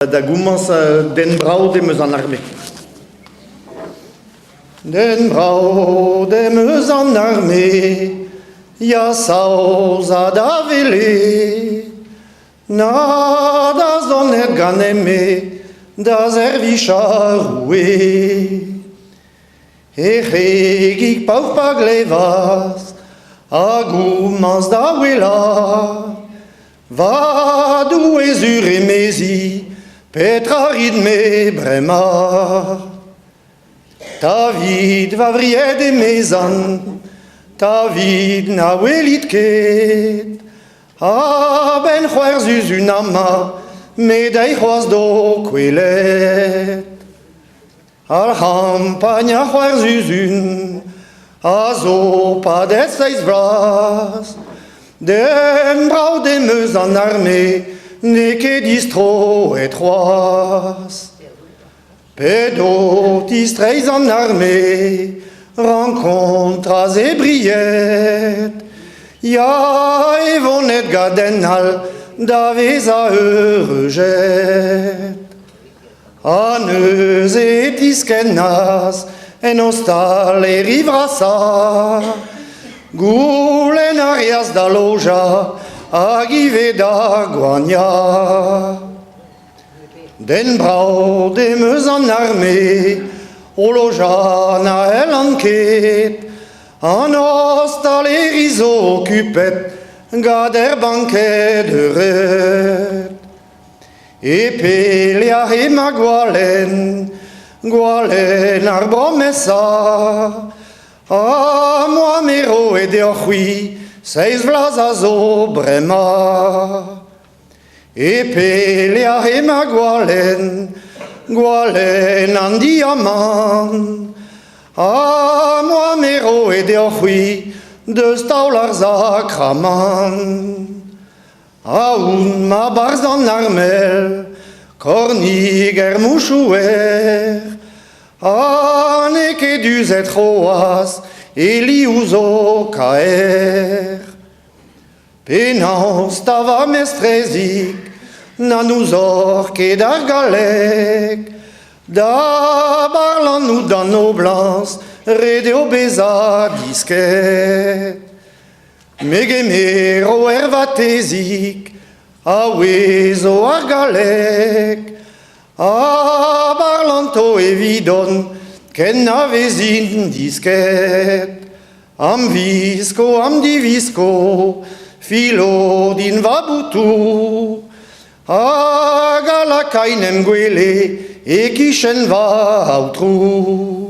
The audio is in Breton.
Da gomañs den brav demeus an arme. Den brav demeus an arme, ya saoz ha da wele, na da zonet ganen-me da servij ar roue. He c'hregig paour pa glevas a gomañs da ouelañ. Va Doue sur emezi, petra rit-me bremañ? Tavit, va fried emezan, tavit na welit ket. A-benn c'hoarzhus amañ, me day c'hoazh d'ho kwelet. Ar c'hampagn a c'hoarzhuzun a zo padet seizh vloaz. Den brav demeus an arme n'eo ket distroet c'hoazh. P'edo tistreiz an arme rankontras e bried. Ya, e vonet gant un all da vezañ eureujet. Ha neuze e tiskennas en ostaleri vrasañ. Goulenn a reas da lojañ hag ivez da goaniañ. Den brav demeus an arme, o lojañ na c'hellan ket. An ostaleri zo okupet gant er banked eured. E pelec'h emañ gwalenn, gwalenn ar bromesa? Ha m'oa me roet deoc'h-c'hwi seizh vloaz a zo bremañ. E pelec'h emañ gwalenn, gwalenn an diamant? Ha m'oa me roet deoc'h-c'hwi deus taol ar sakramant. Aon ma 'barzh an armel, kornig er mouchouer, ha n'eo ket uzet c'hoazh e liv zo kaer. Penaos 'ta va mestrezig na n'ouzoc'h ket ar galleg? Da barlant out d'an noblañs, ret eo bezañ disket. Me 'gemero er vatezhig a ouezo ar galleg a barlanto evidon ken na vezin disket. Am visko, am divisko, filo din va boutoù hag a lakain em gwele e-kichen va aotrou.